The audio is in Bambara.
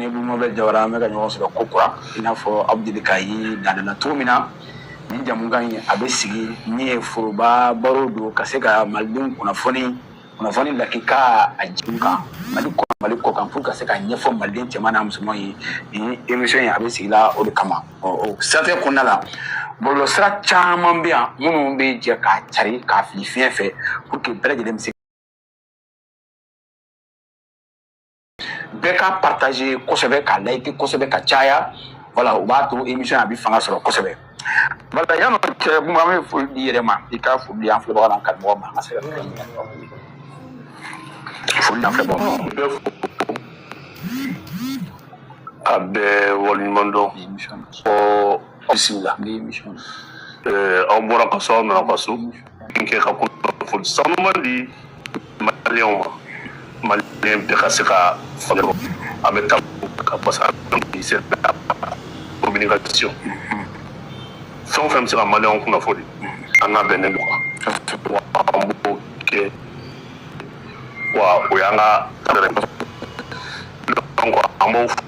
Ni Bumabel Jawara, an bɛ ka ɲɔgɔn sɔrɔ ko kura. I n'a fɔ aw bɛ deli k'a ye laada la cogo min na, nin jamukan in a bɛ sigi min ye foroba baro don, ka se ka malidenw kunnafoni, kunnafoni lakika a jigi kan, Mali kɔnɔ, Mali kɔ kan, pour ka se ka ɲɛfɔ maliden cɛman n'a musoman ye. Nin émission in a bɛ sigi la o de kama. Ɔ, o siratigɛ kɔnɔna la, bɔlɔlɔsira caman bɛ yan minnu bɛ jɛ k'a cari, k'a fili fiɲɛ fɛ, pour que bɛɛ lajɛlen bɛ se bɛɛ ka partager kosɛbɛ, k'a like kosɛbɛ ka caya. Voilà, o b'a to émission a bɛ fanga sɔrɔ kosɛbɛ. Voilà, yan'o cɛ, Buma, an bɛ foli di i yɛrɛ ma, i ka foli di an filɛbagaw n'an kanubagaw ma, an ka se ka foli di an filɛbagaw ma. Bɛɛ fo, a bɛɛ waleɲuman dɔn. Émission Ɔ, bisimila. Ni émission. Aw bɔra ka so, aw nana ka so n kɛ ka kunnafoni sanuman di maliyɛnw ma, maliyɛn bɛɛ ka se ka faamuya. An bɛ taa ka parce que c'est la communication. Fɛn o fɛn bɛ se ka maliyɛnw kunnafoni, an labɛnnen don, wa an b'o kɛ, wa o y'an ka donc an b'aw fo.